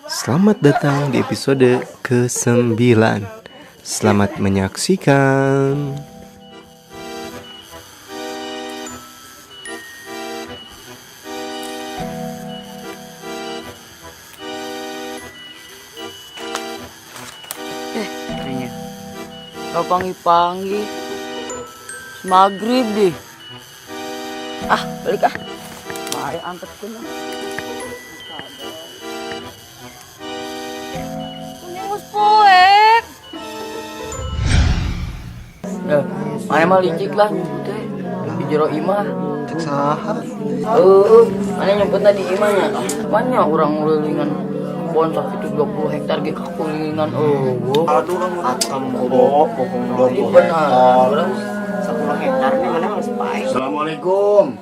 Selamat datang di episode ke-9. Selamat menyaksikan. Kayaknya. Kau panggil-panggil. Maghrib deh. Ah, balik ah. Bae angketkeun ah. Geus poek. Ya, mana mah licik lah nyumput teh. Di jero imah. Cek saha? Heeh, mana nyumputna di imahnya. Mana urang ngelilingan kebon sakitu 20 hektar ge kakulilingan eueuh. Aduh, atam bobo, bohong Ini benar. Urang 10 hektar ini mana harus pae. Assalamualaikum.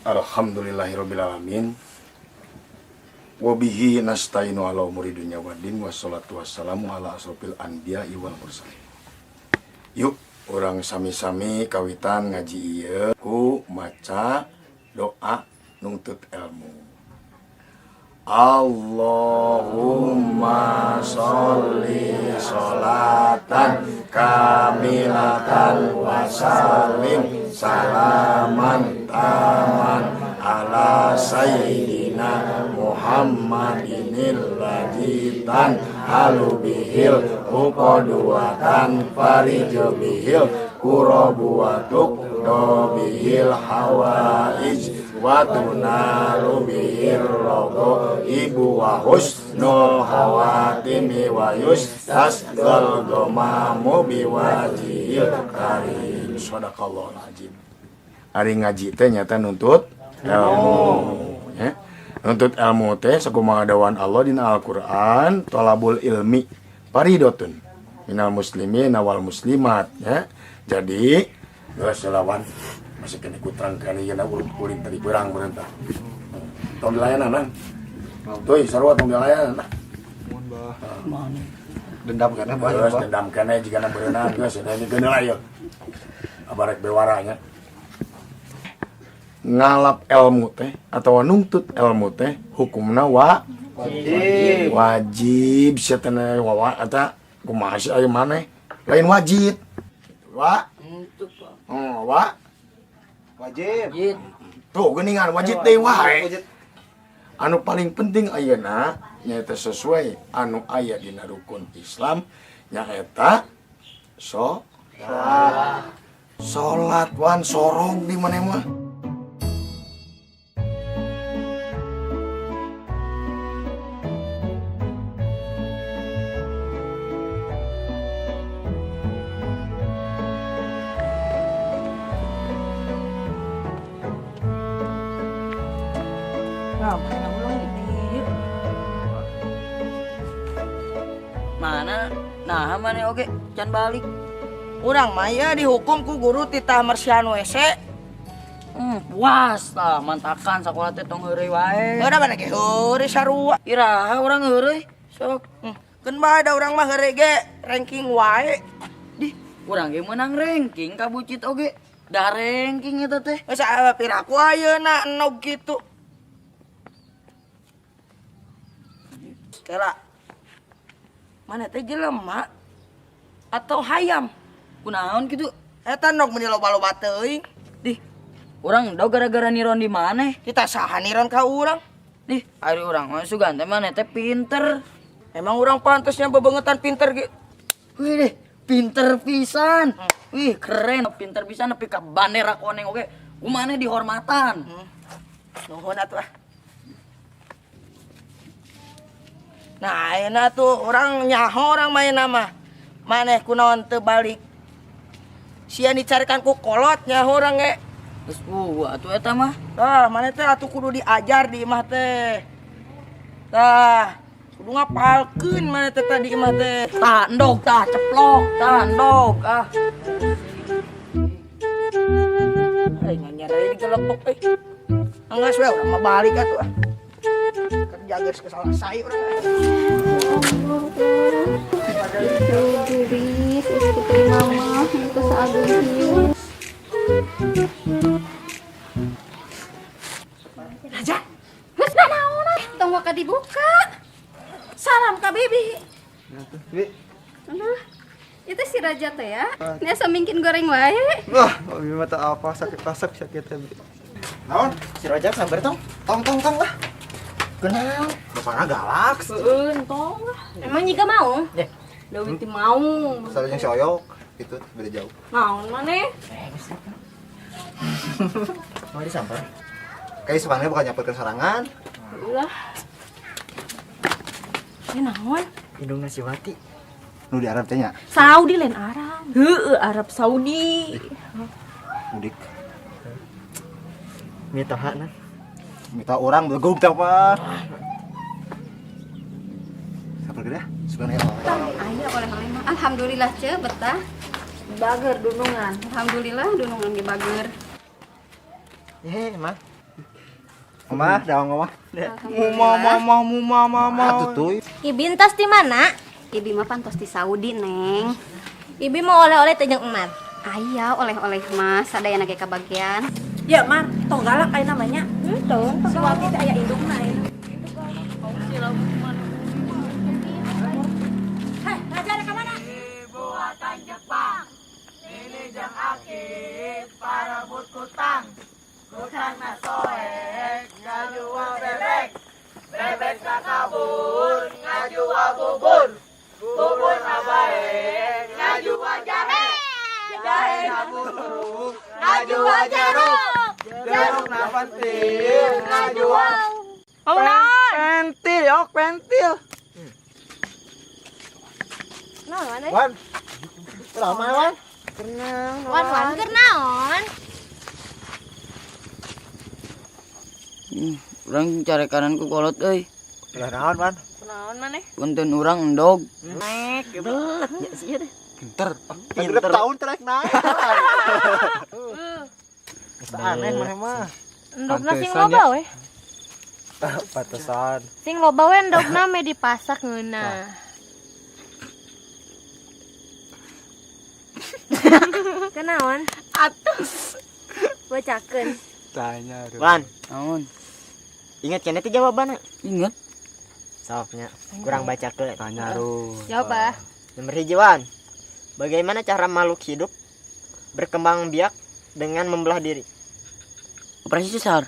Alhamdulillahirabbil alamin. Wa bihi nasta'inu ala umuri dunya waddin, wassalatu wassalamu ala asrofil anbiya'i wal mursalin. Yuk, urang sami-sami kawitan ngaji ieu ku maca doa nungtut ilmu. Allahumma sholli sholatan kamilatan wa sallim salaman taman ala sayyidina Muhammadinil ladzi tan halu bihil uqadu wa tan fariju bihil kurabu wa tuqdo bihil hawaij wa tunalu bihir rogo ibu wa husnul khawatimi wa yustasqal gomamu biwajihil karim. Sadaqallahul azim. Ari ngaji teh nyata nuntut ilmu, ya. Nuntut ilmu teh sakumaha dawuhan Allah dina Al-Qur'an, talabul ilmi faridotun minal muslimin wal muslimat, ya. Jadi geus lawan masih kena kutrang kali ya urut kulit tadi perang berentah. Tong dilayanan nang. Tuh sarua tong dilayanan nah. Mohon bah. mana? Dendam kana bah. Geus dendam kana jigana berenang geus ini geuna lah ieu. Abarek bewaranya. Ngalap ilmu teh atau nungtut ilmu teh hukumna wajib. Wajib sia teh wawa eta kumaha sih aya maneh? Lain wajib. Wa? Henteu, Pak. Oh, wa? Wajib. Wajib. Tuh geuningan wajib teh wae. Wajib. Anu paling penting ayeuna nyaeta sesuai anu aya dina rukun Islam nyaeta salat wan sorog di maneh mah. Nah, mana ulang di Mana? Nah, mana oke, can balik. Urang mah ya dihukum ku guru titah mersihan WC. Puas tah, mantakan sakola teh tong heureuy wae. Heueuh mana ge heureuy sarua. Iraha urang heureuy? Sok. Keun bae da urang mah heureuy ge ranking wae. Dih, urang ge meunang ranking ka bucit oge. Da ranking eta teh. Geus aya piraku ayeuna enog kitu. Kela. Mana teh jelema atau hayam? Kunaon kitu? Eta nog meuni loba-loba teuing. Dih, urang do gara-gara niron di maneh. Kita saha niron ka urang? Dih, ari urang mah sugan teh maneh teh pinter. Emang urang pantasnya bebengetan pinter ge. Wih deh, pinter pisan. Wih, keren, pinter pisan nepi ka bandera koneng oge. Ku maneh dihormatan. Nuhun atuh ah. Nah, ayeuna tuh urang nyaho urang main nama. Maneh kunaon teu balik. Sia dicarikan ku kolot nyaho urang ge. Geus eueuh atuh eta mah. Tah, maneh teh atuh kudu diajar di imah teh. Tah, kudu ngapalkeun mana teh tadi mah teh. Tah endog tah ceplok, tah endog ah. Eh nyanyar deui digelepok euy. Enggeus we urang mah balik atuh ah. Kerja geus keselesai urang. Geulis, putri mama, itu sagung hiu. Raja, Geus da naon ah? Tong waka dibuka. Salam ka bibi. Bi. Nah, itu si Raja teh ya. Ini asa mingkin goreng wae. Wah, Bi mata apa sakit asap sakit teh, Bi. Naon? Si Raja sambar tong. Tong tong tong lah. Kunaon? Bapakna galak. Heeh, tong lah. Emang jika mau? Deh. Leuwih ti mau. Soalnya si Oyok itu beda jauh. Naon maneh? Mau disamper? Kayak sebenarnya bukan nyamperkeun sorangan. Ulah. Ini naon? Indungna si Wati. Nu di Arab teh nya. Saudi lain Arab. Heeh, Arab Saudi. Mudik. Mitoha nah. Minta orang belegug teh apa? Samper gede ah, sebenarnya. Aya oleh-oleh mah. Alhamdulillah ce betah. Bager dunungan. Alhamdulillah dunungan ge bager. Eh, mah. Mama, dawang mama. Alhamdulillah. Mama, mama. Atuh tuh. Ibi entos di mana? Ibi mah pantos di Saudi, Neng. Ibi mau oleh-oleh teh jeung Emar. Aya oleh-oleh mah sadayana ge kabagian. Ya, Mar, tong galak aya namanya. Henteu, Si Wati teh aya indungna aya. Hei, Raja ada ka mana? Mau naon? Pentil, yok pentil. Naon euy? Wan. Ramai, Wan. Wan wan keur naon? Urang carekan ku kolot euy. Ulah naon, Wan? Naon maneh? Punten urang endog. Naik, belet ya sih teh. Pinter. Pinter tahun terek naik. Aneh maneh mah. Endogna sing loba we. Pantesan. Sing loba we endogna me dipasak ngeunah. Kenaon? Atuh. Bacakeun. Tanya. Wan, Naon? ingat keneh teh jawabanna? Ingat. Soknya, kurang bacakeun. Tanya Run. Jawab ah. Nomor hiji, Wan. Bagaimana cara makhluk hidup berkembang biak dengan membelah diri? Operasi sesar.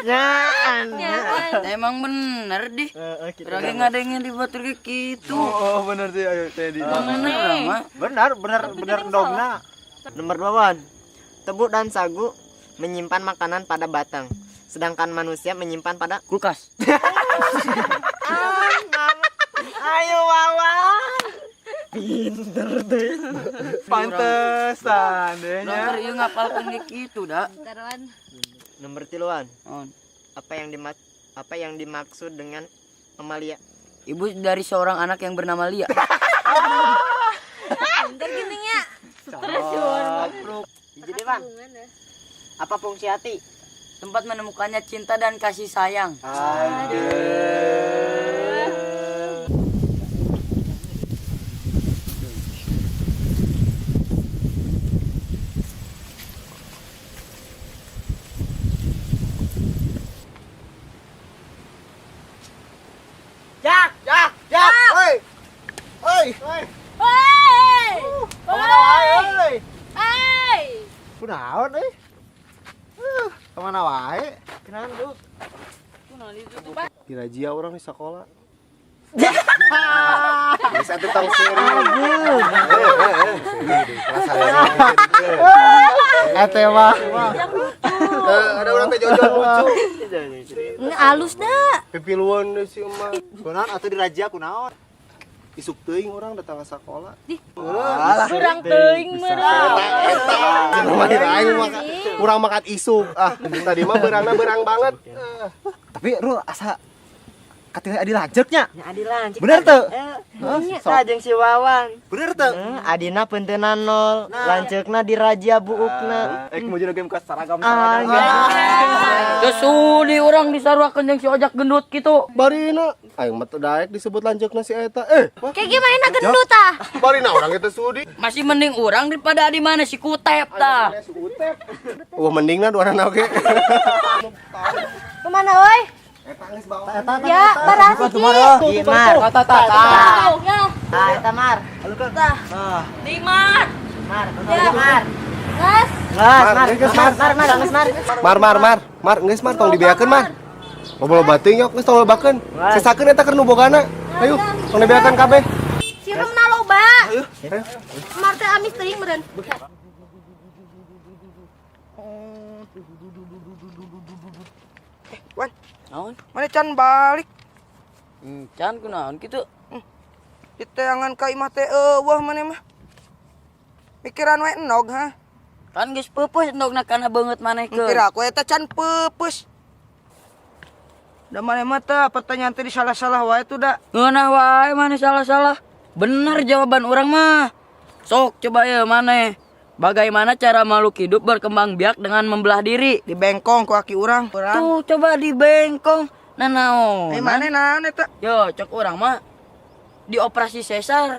Nyaan. Emang bener dih. Heeh, gitu. Urang ge ngadengin di batur ge kitu. Oh, bener sih ayo tadi. Bener urang mah. Benar, benar, benar endogna. Nomor 2, Wan. Tebu dan sagu menyimpan makanan pada batang, sedangkan manusia menyimpan pada Kulkas. Ayo Wawan. Pinter deh. Pantesan deh Urang nya. keur ieu ngapalkeun ge kitu da. Taruhan. Nomor 3, Wan. Naon? Apa yang dimaksud dengan mamalia? Ibu dari seorang anak yang bernama Lia. Pinter gini nya. Hiji deh, Wan. Apa fungsi hati? Tempat menemukannya cinta dan kasih sayang. Jak, jak, Jak, oi. Oi. Oi. Hei. Kemana wae, oi? Hei. Kunaon euy? Kemana wae? Kenalan tuh. Dirazia orang di sekolah. Bisa tuh tong seri. Eh teh mah. Ada orang teh jojo lucu. Nge alus dah. Pipiluan deh si emak. Kunaon atuh dirazia kunaon? Isuk teuing orang datang ke sekolah. Kurang teuing meureun. Eta. Eta. Aing mah. Urang makan isuk. Ah, tadi mah beurangna beurang banget. Ah. Tapi Rul asa katingali adi lanceuknya. Nya adi lanceuk. Bener teu? Heuh, tah jeung si Wawan. Bener teu? Adina peunteunna nol, lanceukna dirazia buukna. Eh, mau jadi game ke seragam Ah, seragam. Teu sudi urang disaruakeun jeung si Ojak gendut kitu. Barina aing mah teu daek disebut lanceukna si eta. Eh, Kayak gimana gendut ah? barina urang teu sudi. Masih mending urang daripada di mana si Kutep tah. Wah, mendingna duanana oge. Kemana woi? Ya, barang sih. Ih, Mar. Tuh, ya. Ah, eta Mar. Tah. Dimar. Mar, Ya. Mar. Gas. Ngas, Mar, Geus, Mar, Mar, Mar, geus, Mar. Mar mar mar, mar geus mar tong dibeakeun mar. Loba-loba teuing yok geus tong lobakeun. Sesakeun eta keur nu bogana. Ayo, tong dibeakeun kabeh. Sirumna loba. Ayo. Mar teh amis teuing meureun. Wan, Naon? mana can balik? Can kunaon kitu? Diteangan ka imah teh eueuh maneh mah. Mikiran we enog ha. Kan geus peupeus endogna kana beungeut maneh keun. Kira aku eta can peupeus. Da maneh mah teh pertanyaan teh disalah-salah wae tuh da. Ngeunah wae maneh salah-salah. Bener jawaban urang mah. Sok coba ya maneh. Bagaimana cara makhluk hidup berkembang biak dengan membelah diri? Dibengkong ku aki urang. Urang. Tuh coba dibengkong. Nah naon? Eh maneh naon eta? Yo, cek urang mah dioperasi sesar.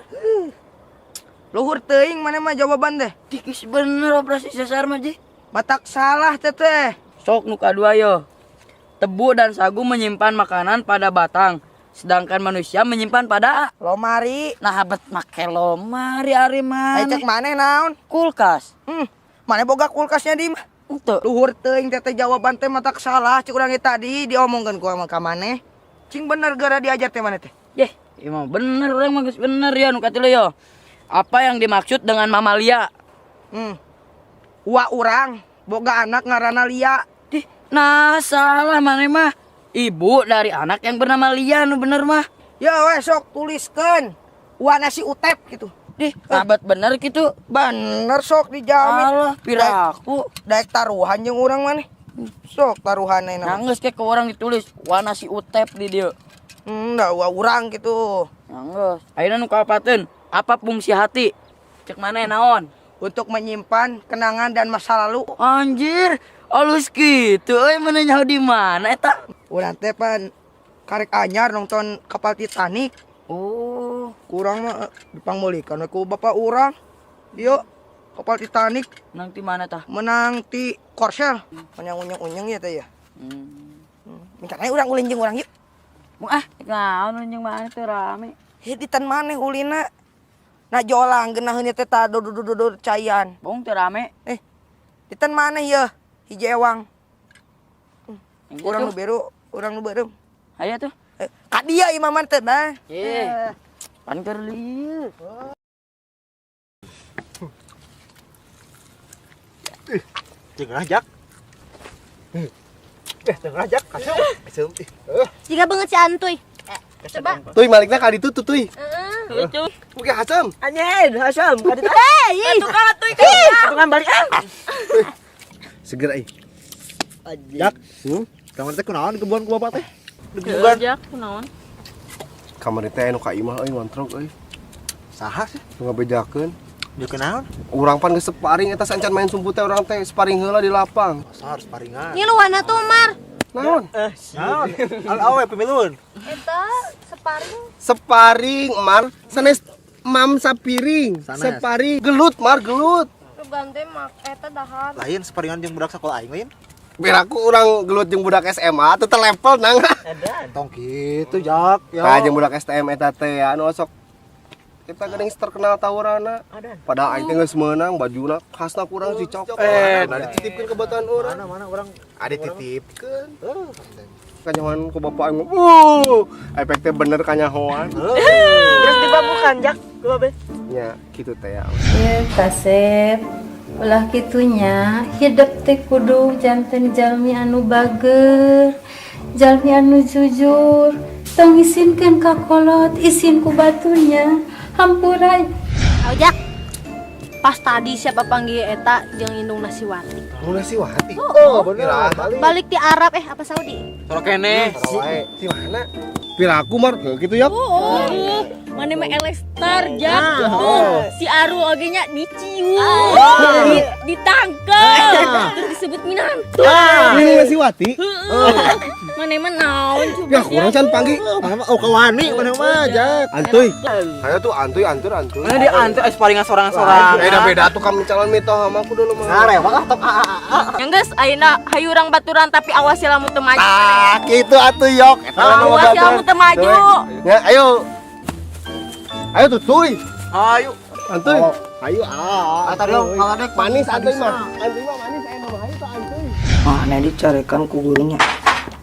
Luhur teuing maneh mah jawaban teh. Tikis bener operasi sesar mah, Ji. Matak salah teh teh. Sok nu kadua yo. Tebu dan sagu menyimpan makanan pada batang, sedangkan manusia menyimpan pada Lomari. Nah, bet make lomari ari Ai maneh. cek maneh naon? Kulkas. Maneh boga kulkasnya di mah. Henteu. Luhur teuing teh teh jawaban teh matak salah cek urang ge tadi diomongkeun ku ka maneh. Cing bener gara diajar teh maneh teh. Yeh, emang bener urang mah geus bener ya nu katilu yo. Apa yang dimaksud dengan mamalia? Wa urang boga anak ngaranna Lia. Dih, nah salah maneh mah. Ibu dari anak yang bernama Lia nu bener mah. Ya we sok tuliskeun. Wa nasi Utep gitu. Dih, abad bener gitu. Bener sok dijamin. Alah, piraku. Daek taruhan jeung urang maneh. Sok taruhan ayeuna. Nangis kayak ke orang ditulis wa nasi Utep di dieu. Da wa urang gitu. Nangis. Ayeuna nu kaopateun, apa fungsi hati? Cek maneh naon? Untuk menyimpan kenangan dan masa lalu. Anjir, alus gitu euy maneh nyaho di mana eta? Urang teh pan karek anyar nonton kapal Titanic. Oh, Kurang mah dipangmeulikan we ku bapak urang. Dieu kapal Titanic nang di mana tah? menang ti Korsel. Menyang unyeng-unyeng ya teh ya. Minta naik urang ulin jeung urang yuk. Mu ah, naon jeung mana teh rame. Hei ditan maneh ulina. Nah jolang geunaheun teh ta dudur cayan. Bong teh rame. Ditan maneh ye hiji ewang. Yang Urang gitu. nu biru, urang nu beureum. Aya tuh. Ka dia imaman teh mah. Eh, pan keur lieu. Jeung jak. Eh, jeung jak kasum. Kasum. Ih. Jika banget si Antuy. Coba. Tuy malikna ka ditu tuh tuy. Lucu. Oke, hasem. Anjir, hasam, ka ditu. Eh, Tukang atuh ka. Tukang balik ah. Seger euy. Jak. Kamar teh kunaon kebun ku bapak teh? Jak kunaon? Kamari teh anu ka imah euy ngontrog euy. Saha sih? Nu ngabejakeun. Dia kunaon? Urang pan geus sparing eta sancan main sumput teh urang teh sparing heula di lapang. Masa harus paringan. Ngiluanna tuh Mar. Naon? Naon? Al awe pemiluan. Eta separing. Separing mar sanes mam sapiring. Sanes. Separing gelut mar gelut. Ganti mak eta dahar. Lain separingan jeung budak sakola aing lain. Biar aku urang gelut jeung budak SMA teu level nang. Tong kitu jak. Ya. Tah jeung budak STM eta teh anu sok kita geuning terkenal tawurana. Padahal aing teh geus meunang bajuna khasna kurang dicokot. Nah dititipkeun ke batuan urang. Mana mana urang Ada dititipkeun. heuh. Kanyahoan ku bapak aing. Efek teh bener kanyahoan. Terus dibabukan jak ku babe. Nya kitu teh ya. Ya, kasep. Ulah kitunya, hidup teh kudu janten jalmi anu bager, jalmi anu jujur. Tong isinkeun ka kolot, isin ku baturnya. Hampura. Ojak. Pas tadi siapa panggil eta jeung indungna si Wati. Indungna si Wati. Oh, bener. Balik. Balik di Arab eh apa Saudi? Soro kene. Wae. Si mana? Piraku mar gitu ya. Oh, mana mah Elestar jak. Tuh, si Aru oge nya dicium, ditangkep, terus disebut minantu. Ini si Wati. Mana mah naon coba. Ya kurang can panggil. Oh kawani mana mah jak. Antuy. Ayo tuh antuy antur antuy. Mana dia antuy ais palingan sorang-sorang. Beda beda tuh kami calon mitoh sama aku dulu mah. Nah, rewak ah tok a a a. Yang geus ayeuna hayu urang baturan tapi awas ya lamun teu maju. Ah, kitu atuh yok. Awas ya lamun teu maju. Ya, ayo. Ayo tuh tuy. Ayo. Antuy. Ayo ah. Antar dong, kalau dek manis antuy mah. Antuy mah manis aya mah ayo tuh antuy. Ah, nah dicarekan ku gurunya.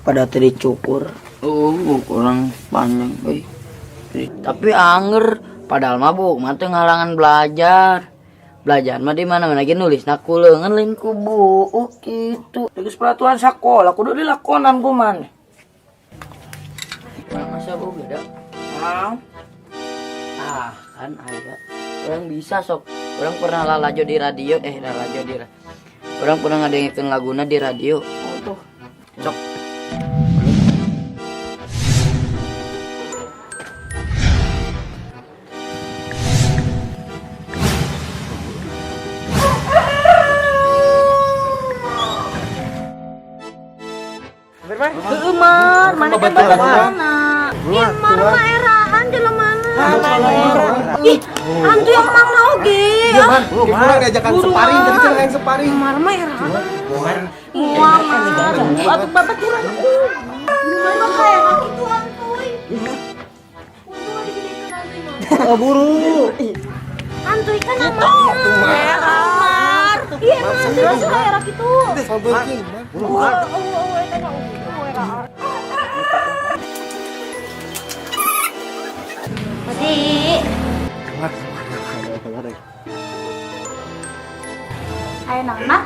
Pada tadi cukur. Oh, kurang panjang euy. Tapi anger padahal mah buuk mah teu ngalangan belajar. Belajar mah di mana-mana ge nulis na ku leungeun lain ku buuk kitu. Geus peraturan sakola kudu dilakonan ku maneh. Masa buuk beda? Naon? Ah, kan aya. Orang bisa sok. Orang pernah lalajo di radio, lalajo di Orang pernah ngadengekeun laguna di radio. Oh tuh. Sok. Heueuh Mar, mana kan baturanna. Ih, Mar mah eraan jelemana. Ih, hantu yang mana oge? Iya, Man. Kurang diajakan separing tadi cenah yang separing. Mar mah eraan. Moal Mar. Atuh babaturan. Mana kayak gitu antuy. Untung ada digedekeun antuy mah. Oh buru. Antuy kan namanya. Mar. Iya, emang antuy mah suka era gitu. Sampeurkeun, Man. Oh, oh, eta mah oh, eraan. Tadi. Keluar, keluar, keluar, keluar. Ayo nama.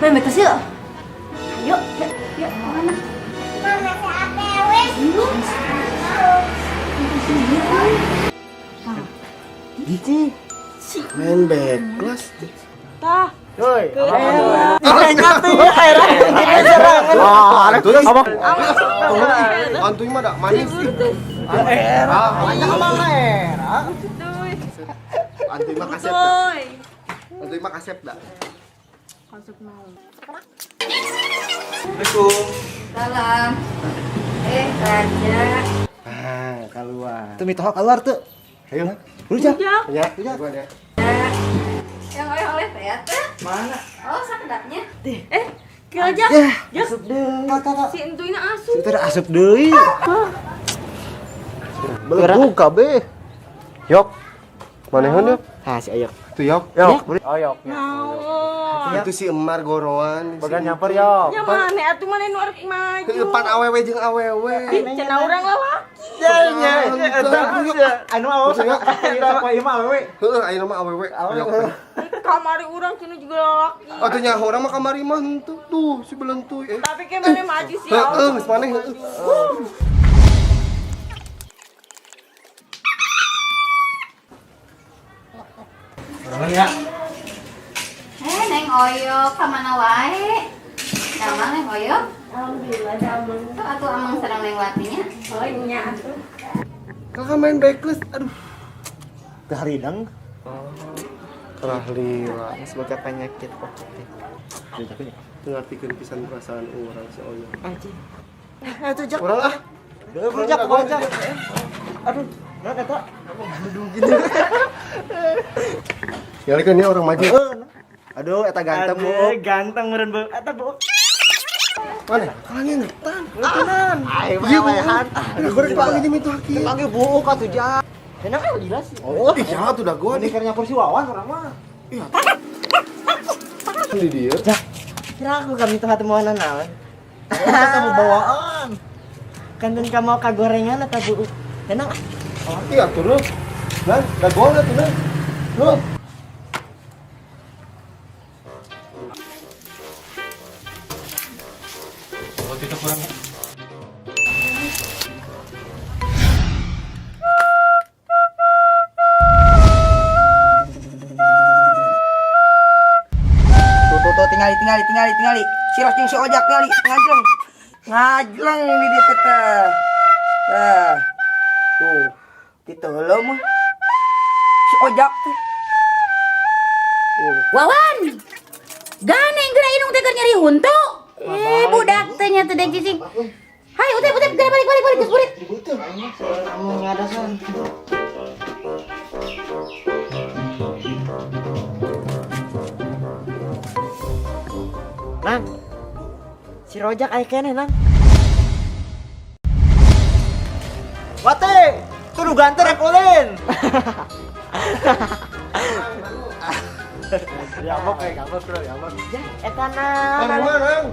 Main bekas yuk. Ayo, yuk, yuk, mana? Mama si Apewis. Gici. Main backlas. Tah. Woi. Antuy. Antuy mah dak manis. Era. Banyak mah era. Antuy mah kasep dah. Antuy mah kasep dah. Kasep mau. Assalamualaikum. Salam. Raja. Ah, keluar. Tuh mitoha keluar tuh. Ayo. Buru jak. Ya, ya. Yang oleh-oleh teh ya teh. Mana? Oh, sakedapnya. Kira jak. Ya, asup deui. Kak. Si entuyna asup. Si teh asup deui. Belum kabeh. Yok. Manehun yok? Ha, si Oyok. Tuh yok. Yok. Oyok. Naon? Itu si Emar goroan. Bagan nyamper yok. Ya maneh atuh maneh nu arek maju. Depan awewe jeung awewe. Cenah urang lalaki. Ya, ya, eta anu awewe sapoe ieu mah awewe. Heeh, ayeuna mah awewe. Yok. Kamari urang cenah juga lalaki. Atuh nya urang mah kamari mah henteu tuh si belentuy. Tapi ke maneh maju sih. Heeh, geus maneh heeh. Sorangan ya. Neng Oyok ka mana wae? Damang Neng Oyok? Alhamdulillah damang. Tuh atuh amang sareng Neng Watinya. Oh nya atuh. Kakak main backlist, aduh. Teu haridang. Kerah lila. Semoga penyakit pokok teh. Teu ngartikeun pisan perasaan urang si Oyok. Anjing. Atuh jak. Urang ah. Buru jak, buru jak. Aduh, naon eta? Duduk gitu. Ngalikeun nya orang maju. Aduh, eta ganteng bu. Ganteng meureun bu. Eta bu. Mana? Kalangin tan. Tenan. Ayo, Iya, Bu. Nah, goreng panggil jeung itu haki. Panggil buuk atuh jak. Enak kan gila sih. Oh, iya tuh dah gua Ini nih. keur nyampur si Wawan urang mah. Di dieu. Kira aku kami tuh hati mau naon. Eta kamu bawaan. Kantun kamu ka gorengan atau bu. Enak. Iya atuh lu. Lah, dah gua atuh lu. Lu. Tingali, tingali, tingali, tingali. Si Ros jeung si Ojak tingali ngajleng. Ngajleng di dieu teh tah. Tah. Tuh. Diteuleum mah. Si Ojak teh. Tuh. Wawan. Ganeng geura indung teh keur nyeri huntu. Eh, budak teh nya teh dek cicing. Hai, Utep, Utep, geura balik, balik, balik, geus burit. Nang. Si Rojak aya keneh, Nang. Wate, tuh nu ganteng rek ulin. Ya ngambek eh, ngambek bro, ngambek. Ya, eta na. Maneh mah, Nang.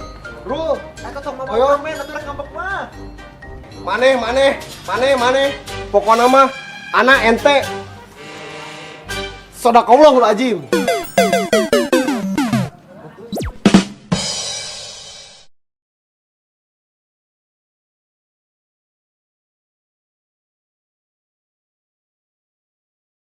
Rul. Eta tong ngomong Ayo. men, atuh rek ngambek mah. Maneh, maneh, maneh, maneh. Pokokna mah anak ente. Sadaqallahul azim.